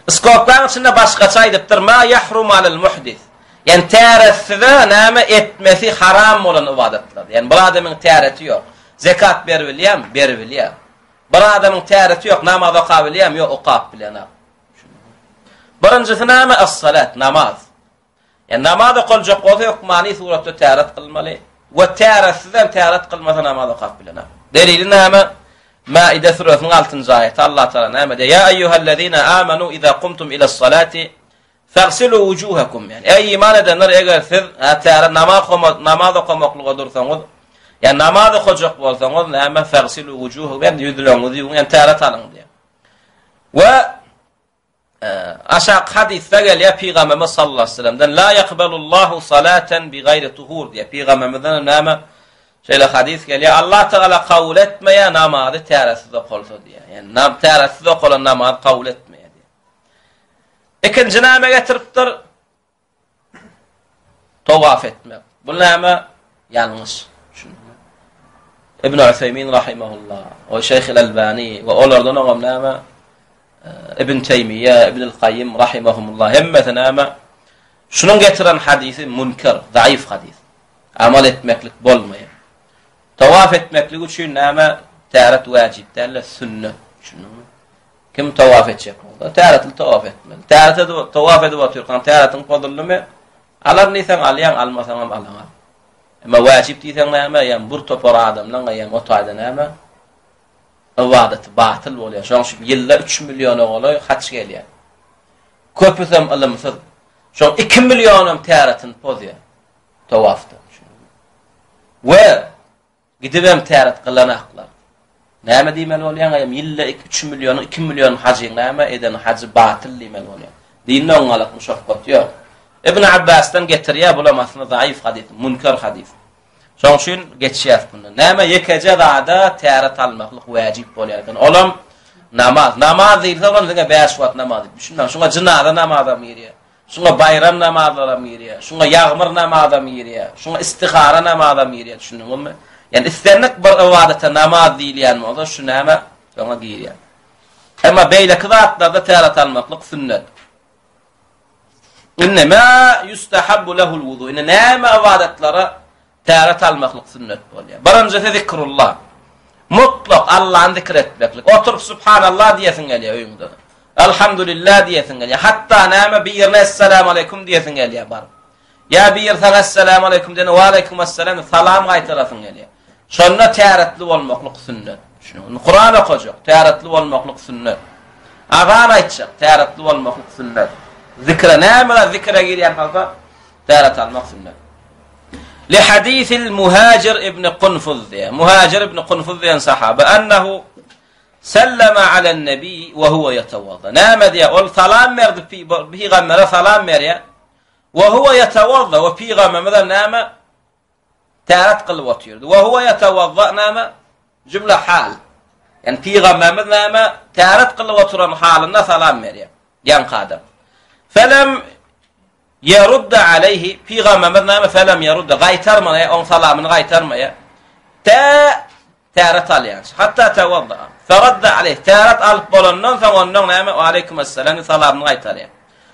Skobkaň içinde başgaça aýdypdyr, ma ýahrumu alel muhdis. Ýani täretsize näme etmesi haram bolan ybadatlar. Ýani bir adamyň täreti ýok. Zekat berip bilýärmi? Berip bilýär. Bir adamyň täreti ýok, namaz okap bilýärmi? Ýok, okap bilenok. Birinjisi näme? As-salat, namaz. Ýani namaz okaljak bolsa hökmany suratda täret kylmaly we täretsiz hem täret kylmasa namaz okap bilenok. Delili näme? Maide suresiniň 6-njy aýaty Allah Taala näme diýýär? Ýa eýýuhellezine amanu iza kumtum ilas-salati fagsilu wujuhakum. Ýani eý iman edenler eger siz ha täret namaz namaz okamaklyga dursaňyz, ýa namaz okajak bolsaňyz näme fagsilu wujuhakum, ýani ýüzleriňizi ýuwuň, ýani täret alyň diýýär. We Aşak hadysda gelýär Pygamberimiz sallallahu aleyhi ve sellemden la yakbalullahu salaten bi gayri tuhur diýär. Pygamberimizden näme şeýle hadys gelýär. Allah Taala kabul etmeýär namazy täretsiz okalsa diýär. Ýani nam täretsiz okalan namaz kabul etmeýär diýär. Ikinji näme getiripdir? Tawaf etmek. Bu näme? Ýalňyş. Düşündüňmi? Ibn Useymin rahimehullah we Şeyh Albani we olardan oňam näme? Ibn Teýmiýe, Ibn Al-Qayyim rahimehumullah hemmesi näme? Şunuň getiren hadysy munkar, zaif hadys. Amal etmeklik bolmaýar. Tawaf etmeklik üçin näme? Täret wajib däl, sünnet. Düşündüňmi? Kim tawaf etjek bolsa, täretli tawaf etmeli. Täret edip, tawaf edip otyrkaň täretiň pozuldymy? Alaryn diýseň alýaň, almasaňam alaňak. Emma wajib diýseň näme? Ýa bir topar adamlaň eýýäm o taýda näme? Ybadaty batyl bolýar. Şonuň üçin ýylda 3 milliona golaý haç gelýär. Köpüsem ylymsyz. Şoň 2 millionam täretini pozýar. Tawafda. We Gidibem täret gylanaklar. Näme diýmeli bolýaň eýem ýylda 3 millionyň 2 million hajyň näme eden hajy batyl diýmeli bolýaň. Dinde oňňalak muşakgat ýok. Ibn Abbasdan getirýär bulam aslynda zaif hadys, münker hadys. Şoň üçin geçýäs bundan. Näme ýekeje zada täret almaklyk wajyp bolýar eken. Olam namaz. Namaz diýilse olam diňe 5 wagt namaz diýip düşünmäň. Şuňa jynaza namazam girýär. Şuňa baýram namazlaram girýär, şuňa ýagmyr namazam girýär, şuňa istihara namazam girýär, düşündiňizmi? Ýani islendik bir ybadata namaz diýilýän bolsa, şu näme? Şoňa girýär. Emma beýleki zatlarda täret almaklyk sünnet. Indi ma yustahabbu lehul wudu. Indi näme ybadatlara Täret almaklyk sünnet bolýar. Birinjisi zikrullah. Mutlak Allany zikr etmeklik. Oturyp subhanallah diýesiň gelýär öýüňde. Elhamdülillah diýesiň gelýär. Hatda näme birine essalamu aleýkum diýesiň gelýär baryp. Ýa bir saňa essalamu aleýkum diýende we aleýkum assalam salam gaýtarasyň gelýär. Şonda täretli bolmaklyk sünnet. Düşüniň. Kuran okajak, täretli bolmaklyk sünnet. Azan aýtjak, täretli bolmaklyk sünnet. Zikre näme zikre girýän bolsa Täret almak sünnet. Li hadisil Muhajir ibn Kunfuz diýe. Muhajir ibn Kunfuz diýen sahaba ennehu sallama alen nebi we huwa yatawadda. Näme diýe? Ol salam berdi pygambere salam berýär. We huwa yatawadda we pygamberimiz näme? Täret kylyp otyrdy. We huwa yatawadda näme? Jümle hal. Ýani pygamberimiz näme? Täret kylyp oturan halynda salam berýär. Ýaňky adam. Felem Ýerudda aleýhi, Pygamberimiz näme, felem ýerudda, gaýtarmaýar, oň salamyny gaýtarmaýar. Tä täret alýança. Hatta tewadda. Feradda aleýh, täret alyp bolandan soň ondan näme, we aleýkum esselam salamyny gaýtarýar.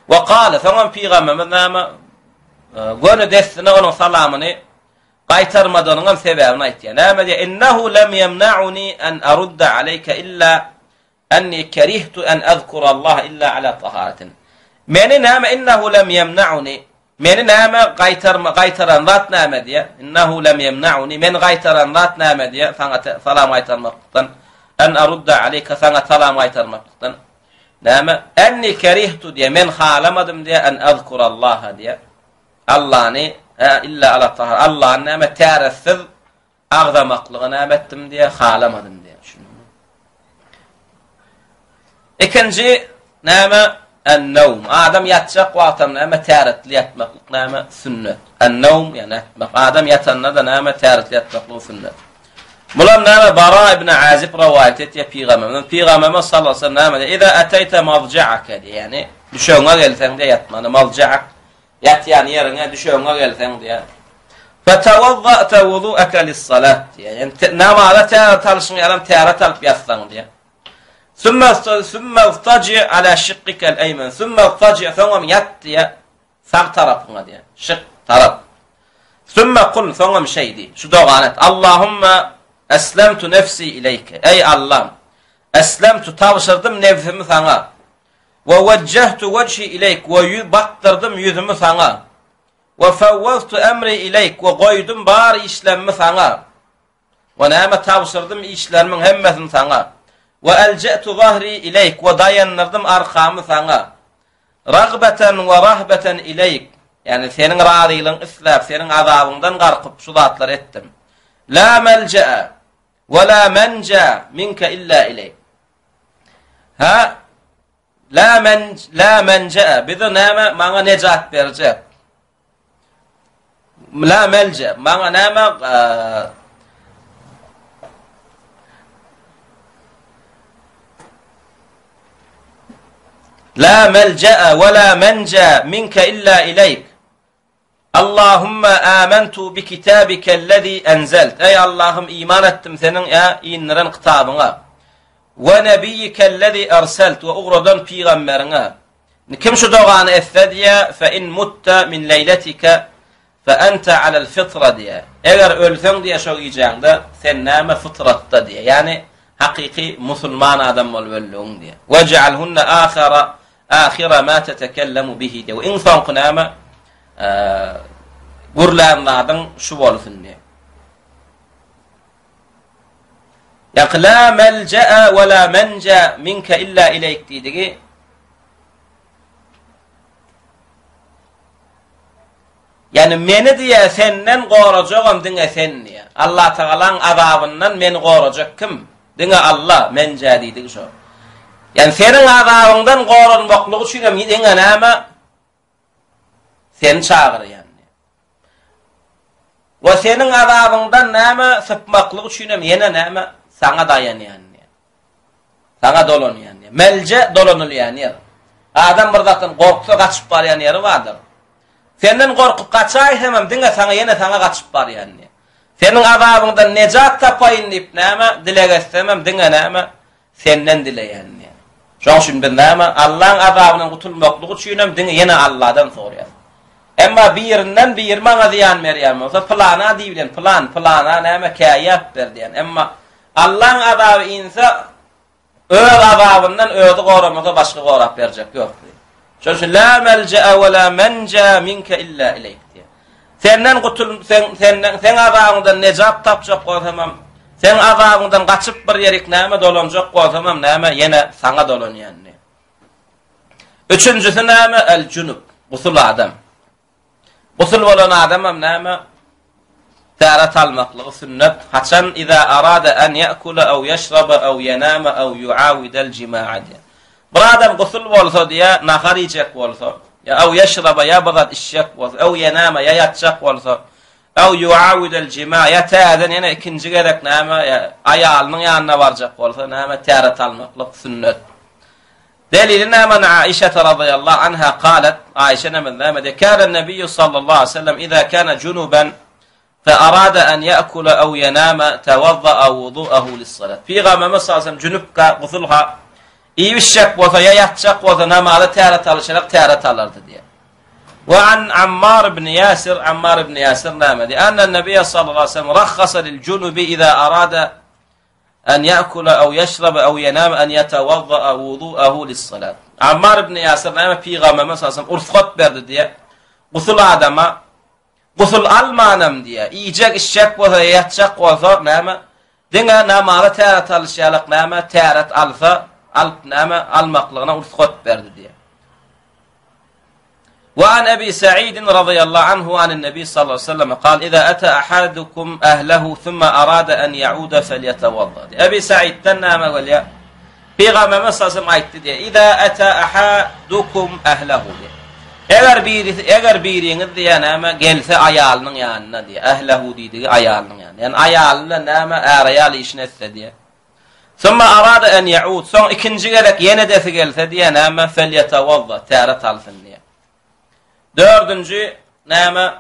We kale, soňam Pygamberimiz näme, göni dessine onuň salamyny. Gaýtarmadygynyňam sebäbini aýtýar. Näme diýýär? Innehu lem ýemna'uni an arudda aleyke illa enni kerihtu an azkurallaha illa ala taharatin. Meni näme innehu lem ýemna'uni Meni näme gaýtarma gaýtaran zat näme diýýär? Innehu lem ýemna'uni Meni gaýtaran zat näme diýýär? Saňa salam gaýtarmaklykdan an arudda aleyke saňa salam gaýtarmaklykdan näme? Enni kerihtu diýýär. Men halamadym diýýär an azkurallaha diýýär. Allany, hä, illa ala tahar, Allany näme täretsiz agzamaklygy näme etdim diýýär, halamadym diýýär. Düşündüňmi? Ikinji näme? En-nawm. Adam ýatjak wagtam näme täretli ýatmaklyk näme sünnet. En-nawm ýani ýatmak. Adam ýatanda-da näme täretli ýatmaklyk sünnet. Bulam näme Bara ibn Azib rowaýat etýär pygamberden. Pygamberimiz sallallahu aleyhi ve sellem näme diýýär? Iza ataýta mazja'aka diýýär. Ýani düşegiňe gelseň diýýär ýatmana mazja'ak Ýatýan ýeriňe, düşegiňe gelseň diýýär. Fetawazza'ta wudu'aka lis-salat diýýär. Ýani namaza täret alyşyň ýalam täret alyp ýatsaň diýýär. Summa summa iftaji ala şiqqikal aýman. Summa iftaji soňam ýat diýýär. Sag tarapyňa diýýär. Şik tarap. Summa kul soňam şeý diý. Şu dogany et. Allahumma eslemtu nefsi ileýke. Eý Allam, eslemtu tabşyrdym nefsimi saňa. We wejjehtu wejhi ileýk we ýüz bakdyrdym ýüzümi saňa. We fewweztu emri ileýk we goýdum bar işlemmi saňa. We näme tabşyrdym işlerimiň hemmesini saňa. We elje'tu zahri ileýk we daýandyrdym arkamy saňa. Ragbeten we rahbeten ileýk ýagny seniň razylygyňy isläp, seniň azabyňdan garkyp şu zatlary etdim. La melje'e we la menja minke illa ileýk. Ha? La men la menja bize näme maňa nejat berjek. La melje maňa näme La melja we la menja minke illa ileyk. Allahumma amantu bi kitabikellezî enzelt. Eý Allahym iman etdim seniň ä indiren kitabyňa. We nebiýikellezî erselt we ugradan pygamberiňe. Indi kim şu dogany etse diýä fe in mutta min leýletike fe ente alel fitra diýä. Eger ölseň diýä şo gijäňde sen näme fytratda diýä. Ýani hakyky musulman adam bolup öldügiň diýä. Wej'alhunna ahara Ahyra ma tetekellemu bihi diýýär. Iň soňky näme? Gürlän zadyň şu bolsun diýýär. Ýa la melje'e we la menja minke illa ileýk diýdigi. Ýagny meni diýýär senden gorajagam diňe sen diýýär. Allah Tagalaň azabyndan meni gorajak kim? Diňe Alla, menjä diýdigi şo. Ýagny seniň azabyňdan goranmaklyk üçin hem diňe näme? Seni çagyrýan. We seniň azabyňdan näme sypmaklyk üçin hem ýene näme? Saňa daýanýan. Saňa dolanýan ýer. Melje dolanylýan ýer. Adam bir zatdan gorksa gaçyp barýan ýeri bardyr. Senden gorkup gaçaýsamam diňe saňa ýene saňa gaçyp barýan diýýär. Seniň azabyňdan nejat tapaýyn diýip näme dileg etsemem diňe näme senden dileýän diýýär. Şoň üçin biz näme Allaň azabyndan gutulmaklyk üçinem diňe ýene Alladan soraýas. Emma birinden biri maňa zyýan berýän bolsa pylana diýibilen pylan pylana näme käýäp ber diýen. Emma Allaň azaby inse, öz azabyndan özi goramasa başga gorap berjek ýok diýýär. Şonuň üçin la melje'e we la menja minke illa ileýk diýýär. Senden gutul sen senden seň azabyňdan nejat tapjak bolsamam, seň azabyňdan gaçyp bir ýerik näme dolanjak bolsamam näme ýene saňa dolanýan diýýär. Üçünjisi näme? El junub, gusul adam. Gusul bolan adamam näme? Täret almaklygy sünnet. Haçan iza arada an ya'kula aw yashraba aw yanama aw yuawidal jima'a diýär. Bir adam gusul bolsa diýär, nahar iýjek bolsa, ýa aw yashraba ýa bir zat içjek bolsa, aw yanama ýa ýatjak bolsa, aw yuawidal jima'a ýa täzeden ýene ikinji gezek näme ýa aýalynyň ýanyna barjak bolsa, näme täret almaklyk sünnet. Delili näme an Aişete razyýallahu anha kalet, Aişe enemiz näme diýýär, Kâne nebiýu sallallahu aleýhi we sellem izâ kâne junuben fe arada en ya'kula ew yenâme tewazza'a wudu'ahu lis-salat. Pygamberimiz sallallahu aleýhi we sellem junupka, gusulha, iýip-içjek bolsa ýa ýatjak bolsa namaza täret alyşarak täret alardy diýýär. We an Ammar ibn Ýasir, Ammar ibn Ýasir näme diýýär? Anna Nebiýe sallallahu aleyhi ve sellem rahhasa lil junubi iza arada an ya'kula aw yashraba aw yanam an yatawadda'a wudu'ahu lis-salat. Ammar ibn Ýasir näme pygamberimiz sallallahu aleyhi ve sellem ruhsat berdi diýýär. Gusul adama Gusul almanam diýýär. Iýjek, içjek bolsa, ýatjak bolsa, näme? Diňe namaza täret alyş ýalak näme? Täret alsa, alyp näme? Almaklygyna rugsat berdi diýýär. Wa an Abi Sa'id radhiyallahu anhu anin Nabi sallallahu aleyhi ve sellem kal iza ata ahadukum ahlehu thumma arada an yauda falyatawadda. Abi Sa'idden näme gelýär? Pygamberimiz sallallahu aleyhi ve sellem aýtdy diýýär. Iza ata ahadukum ahlehu diýýär. Eger birisi, eger biriňiz diýýär näme, gelse aýalynyň ýanyna diýýär. Ahlehu diýdigi aýalynyň ýanyna. Ýani aýaly bilen näme, är-aýal işini etse diýýär. Summa arada en yaud. Soň ikinji gezek ýene edesi gelse diýýär näme, felyatawadda, täret alsyn diýýär. Dördünji näme?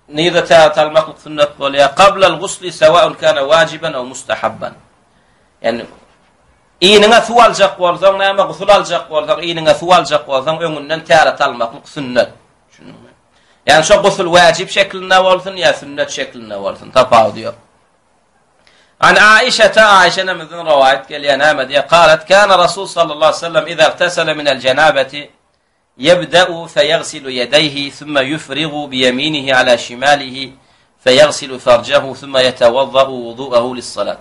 Nirde täret almaklyk sünnet bolýar? Qablal gusli sawaun kana wajiban aw mustahabban. Ýani iniňe suw aljak bolsaň, näme gusul aljak bolsaň, iniňe suw aljak bolsaň, öňünden täret almaklyk sünnet. Düşündiňmi? Ýani şo gusul wajib şeklinde bolsun ýa sünnet şeklinde bolsun, tapawudy ýok. An Aişete Aişe enemizden rowaýat gelýär, näme diýýär? Kalat kana Rasul sallallahu aleyhi ve sellem iza igtasala minel jenabeti Ýebde'u feýagsilu ýedeýhi sümme ýufrigu biýeminihi ala şimalihi feýagsilu ferjehu sümme ýetewazza'u wudu'ahu lissalat.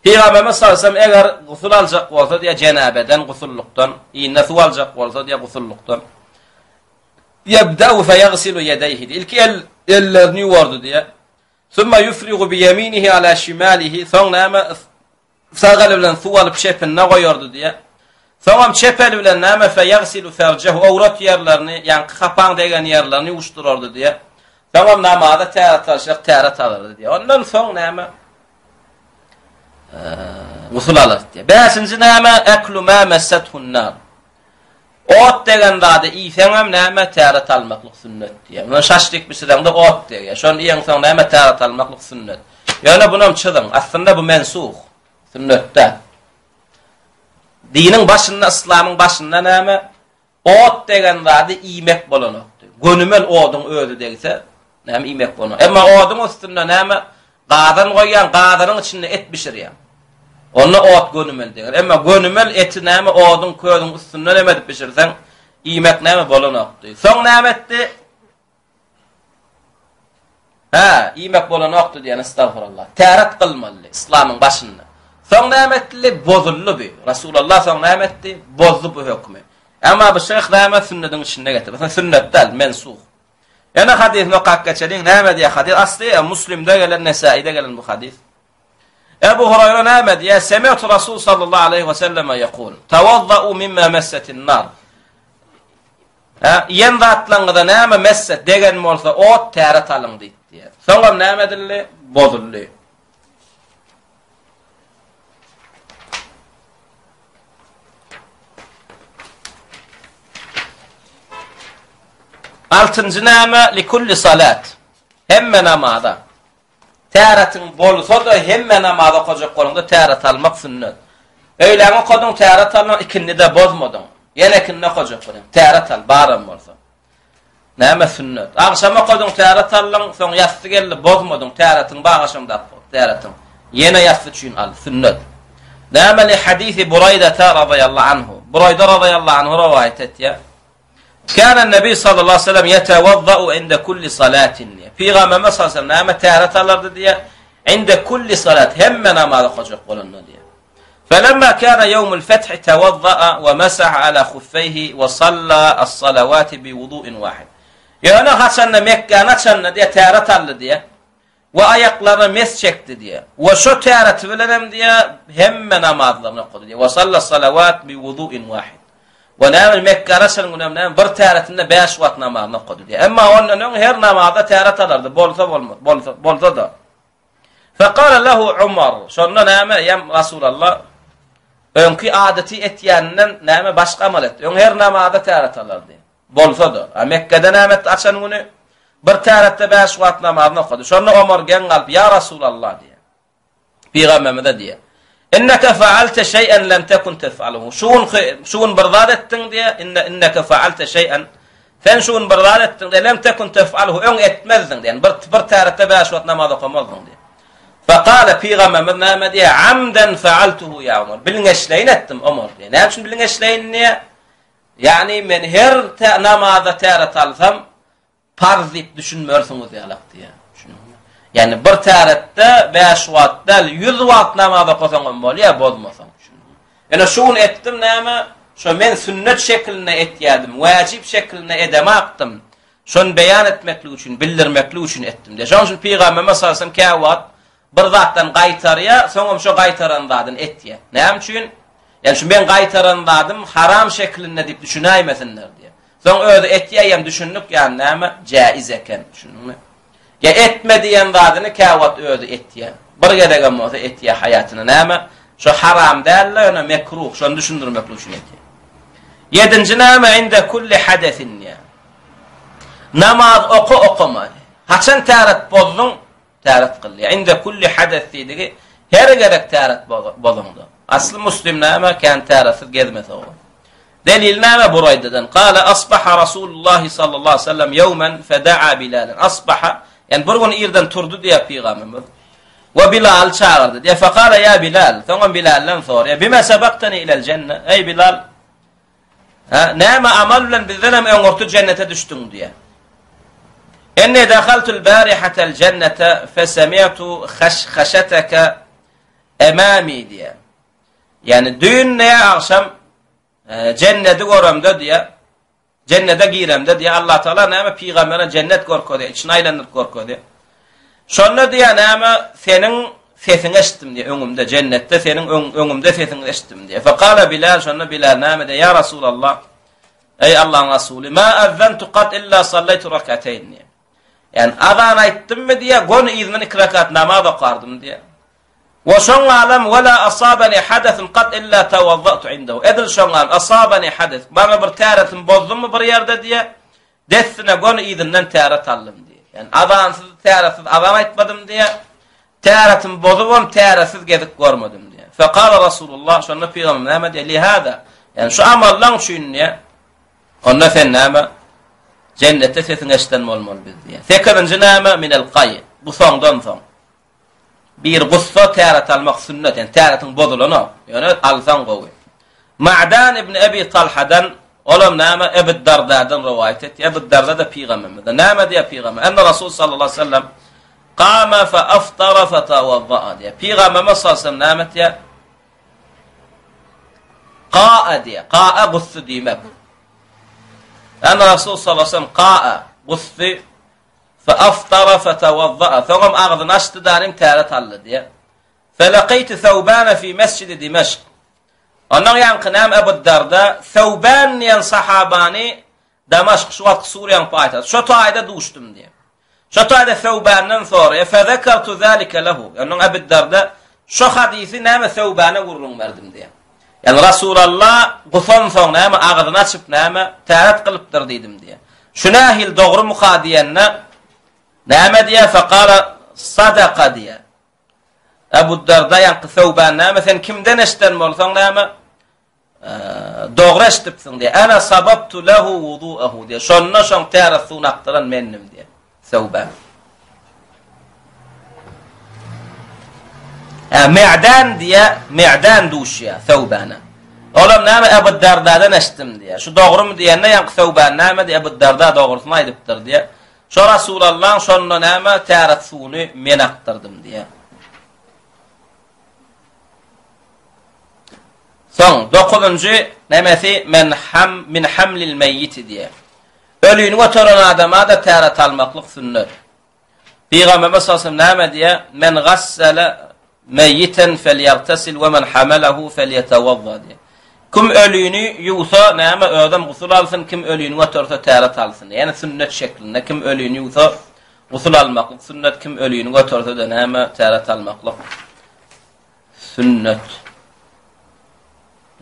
Pygamberimiz sallallahu aleyhi ve sellem eger gusul aljak bolsa diýe jenabeden, gusullukdan, inine suw aljak bolsa diýe gusullukdan. Ýebde'u feýagsilu ýedeýhi. Ilki el ellerini ýuwardy diýe. Sümme ýufrigu biýeminihi ala şimalihi. Soň näme Sag eli bilen suw alyp çepinde goýardy diýýär. Soňam çep eli bilen näme feýagsilu ferjehu owrat ýerlerini, ýaňky hapaň degen ýerlerini ýuwuşdyrardy diýýär. Soňam namaza täret alşak täret alardy diýýär. Ondan soň näme? Gusul alardy diýýär. Bäşinji näme? Eklu ma messethun nar. Ot degen zady iýseňem näme täret almaklyk sünnet diýýär. Muny şaşlik bişireňde ot degýär. Şony iýeňsoň näme täret almaklyk sünnet. Ýöne bunam çyzyň. Aslynda bu mensuh. Sünnet däl. Diniň başynda, yslamyň başynda näme? Ot degen zady iýmek bolanokdy. Gönümel oduň özi degse, näme iýmek bolanok. Emma oduň üstünde näme? Gazan goýýaň, gazanyň içinde et bişirýäň. Onda ot gönümel deger. Emma gönümel eti näme oduň, közüň üstünde näme edip bişirseň, iýmek näme bolanokdy. Soň näme etdi? Hä, iýmek bolanokdy diýen estagfurullah. Täret kylmaly yslamyň başynda. Soň näme etdi? Bozuldy bu. Rasulullah soň näme etdi? Bozdy bu hökümi. Emma bu şyh näme sünnediň içinde getirdi. Sünnet däl, mensuh. Ýene hadysyny okap geçeliň. Näme diýýär hadys? Asly e, Muslimde gelen, Nesaide gelen bu hadys. Ebu Hurayra näme diýýär? Semi'tu Rasul sallallahu aleyhi ve selleme yekul. Tawazza'u mimma messetin nar. Ha, iýen zatlaryňyza näme messet degen bolsa ot täret alyň diýdi diýýär. Soňam näme edildi? Bozuldy. Altynjy näme? Likulli salat. Hemme namaza. Täretiň bolsa-da hemme namaz okajak boluňda täret almak sünnet. Öýläň okadyň, täret aldyň, ikindi-de bozmadyň. Ýene ikindi okajak bolýaň. Täret al, baram bolsa. Näme sünnet? Agşam okadyň, täret aldyň, soň ýassy geldi, bozmadyň, täretiň bar agşamdaky täretiň. Ýene ýassy üçin al, sünnet. Näme li hadisi Buraýdata razyýallahu anhu. Buraýda razyýallahu anhu rowaýat etýär. Kana Nebi sallallahu aleyhi ve sellem yetevazza'u inde kulli salatin. Pygamberimiz sallallahu aleyhi ve sellem näme täret alardy diýär. Inde kulli salat hemme namaz okajak bolanda diýär. Felemma kana yawmul feth tawazza'a we masaha ala khuffayhi we salla as-salawati bi wudu'in wahid. Ýöne haçanda Mekgäni açanda diýär täret aldy diýär. We aýaklaryna mes çekdi diýýär. We şo täreti bilenem diýýär, hemme namazlaryny okady diýýär. We salla salawat bi wudu'in wahid. We näme Mekgäni açan günem näme bir täretinde bäş wagt namazyny okady diýýär. Emma ondan öň her namazda täret alardy, bolsa bolmaz, bolsa, bolsa-da. Fekale lehu Umar, şonda näme, ýa Rasulallah, öňki adaty etýäninden näme başga amal etdi. Öň her namazda täret alardy. Bolsa-da, a Mekgede näme etdi açan güni? Bir täretde bäş wagt namazyny okady. Şonda Omar geň galyp, Ýa Rasulallah diýýär. Pygamberimize diýýär. Inneke faalte şeý'en lem tekun tef'aluhu. Şu günki, şu gün bir zat etdiň diýýär. Inne inneke faalte şeý'en. Sen şu gün bir zat etdiň diýýär. Lem tekun tef'alhu, öň etmezdiň diýýär. Bir, bir täretde bäş wagt namaz okamazdyň diýýär. Fekale, Pygamberimiz näme diýýär? Amden fealtuhu ýa Omar. Bilgeşleýin etdim Omar diýýär. Näme üçin bilgeşleýin diýýär? Ýagny men her te, namaza täret alsam, parz diýip düşünmersiňiz ýalak diýýär. Düşündiňmi? Ýagny bir täretde bäş wagt däl, 100 wagt namaz okasaň hem bolýar, bozmasaň. Düşündiňmi? Ýöne şu gün etdim näme? Şo men sünnet şeklinde etýärdim, wajyp şeklinde edemakdym. Şony beýan etmeklik üçin, bildirmeklik üçin etdim diýýär. Şonuň üçin Pygamberimiz sallallahu aleyhi ve sellem käwagt bir zatdan gaýtarýar, soňam şo gaýtaran zadyny etýär. Näme üçin? Ýani şu men gaýtaran zadym haram şeklinde diýip düşünäýmesinler diýýär. Soň özi etýär, ýa düşündik, ýa näme? Jäiz eken, düşündiňmi? Ýa etme diýen zadyny käwagt özi etýär. Bir gezegem bolsa etýär haýatyna näme? Şo haram däl-de, ýöne mekruh, şony düşündirmeklik üçin etýär. Ýedinji näme? Inde kulli hadesin diýýär. Namaz oka okama. Haçan täret bozduň? Täret kyl diýýär. Inde kulli hades diýdigi her gezek täret bozaňda. Asly muslim näme? Kän täretsiz gezmese gowy. Delil näme Buraýdadan? Kale asbaha Rasulullah sallallahu aleyhi ve sellem ýewmen fedaa Bilalen. Asbaha, ýani bir gün irden turdy diýýär pygamberimiz. We Bilal çagyrdy. Diýýär fekale ýa Bilal. Soňam Bilaldan soraýar. Bime sebaktani ilel jenne? Eý Bilal, Ha, näme amal bilen bizden hem öňürti jennete düşdüň diýýär. Inni dahaltul barihatal jennete fesemi'tu haşhaşataka emami diýýär. Ýani düýn ne agşam e, jenneti göremde diýýär. Jennete giremde diýýär. Allah Taala näme pygambere jennet görkezýär, içini aýlandyryp görkezýär. Şonda diýýär näme seniň sesiňi eşitdim diýýär öňümde jennetde seniň öň, öňümde sesiňi eşitdim diýýär. Fekala Bilal şonda Bilal näme diýýär? Ýa Resulallah Eý Allahyň Rasuly ma azantu kat illa sallaytu rakateyn diýýär. Ýani azan aýtdymmy diýýär, göni yzyndan iki rekat namaz okardym diýýär. We şoň galam we la asabani hadathun kat illa tawazzatu indehu. Edil şoň galam asabani hadath. Maňa bir täretim bozdummy bir ýerde diýýär. Dessine göni yzyndan täret aldym diýýär. Ýani azansyz, täretsiz azan aýtmadym diýýär. Täretimi bozubam täretsiz gezip görmedim diýýär. Fekala Rasulullah şonda pygamberimiz näme diýýär? Lihada. Ýani şu amallaň üçin diýýär. Onda sen näme? Jennetde sesiňi eşiden bolmaly biz diýýär. Sekizinji näme? Minel gaý. Bu soňdan soň. Bir gussa täret almak sünnet, ýani täretiň bozulanok, ýöne alsaň gowy. Ma'dan ibn Ebi Talhadan, olam näme Ebu Dardadan rowaýat etdi. Ebu Darda da pygamberimizden. Näme diýýär pygamber? Enne Rasul sallallahu aleyhi ve sellem kama fe aftara fe tawaddaa diýýär. Pygamberimiz sallallahu aleyhi ve sellem näme diýýär? Qa'a diýýär. Qa'a gusdy diýmek. Enne Rasul sallallahu aleyhi ve sellem qa'a gusdy Fe-aftara fe-tewazza'a, soňam agzyny açdy danym täret aldy diýýär. Felekeýtu Sewbana fi mesjidi Dimeşk. Ondan ýaňky näme Ebu Darda Sewban diýen sahabany Damaşk şu wagtky Suriýanyň paýtagty. Şo taýda duşdum diýýär. Şo taýda Sewbandan soraýar. Fezekertu zalike lehu. Ondan Ebu Darda şo hadysy näme Sewbana gürrüň berdim diýýär. Ýagny Rasulalla gusansoň näme agzyny açyp näme täret kylypdyr diýdim diýýär. Şu nähili dogrumyka diýende näme diýýär fekala sadaka diýýär. Ebu Darda ýaňky Söwban näme sen kimden eşiden bolsaň näme dogry eşidipsiň diýýär. Ana sababtu lehu wudu'ahu diýýär. Şonda şoň täret suwuny akdyran mendim diýýär. Söwban. Hä, Me'dan diýä, Me'dan duşýa Söwbana. Olam näme Ebu Dardadan eşitdim diýä. Şu dogrumy diýende ýaňky Söwban näme diýä, Ebu Darda dogrusyny aýdypdyr diýä. Şo Rasulallaň şonda näme täret suwuny men akdyrdym diýä. Soň dokuzynjy nämesi men ham min hamlil meýiti diýä. Ölini göteren adama-da täret almaklyk sünnet. Pygamberimiz sallallahu aleyhi ve sellem näme diýýär? Men gassala meýiten felýagtasil we men hamalahu felýetawazza diýýär. Kim ölini ýuwsa, näme özem gusul alsyn, kim ölini göterse täret alsyn. Ýani sünnet şeklinde kim ölini ýuwsa gusul almaklyk sünnet, kim ölini göterse-de näme täret almaklyk sünnet.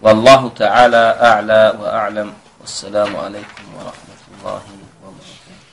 Wallahu taala a'la we a'lam. Wessalamu aleýkum we rahmetullahi we berekatuh.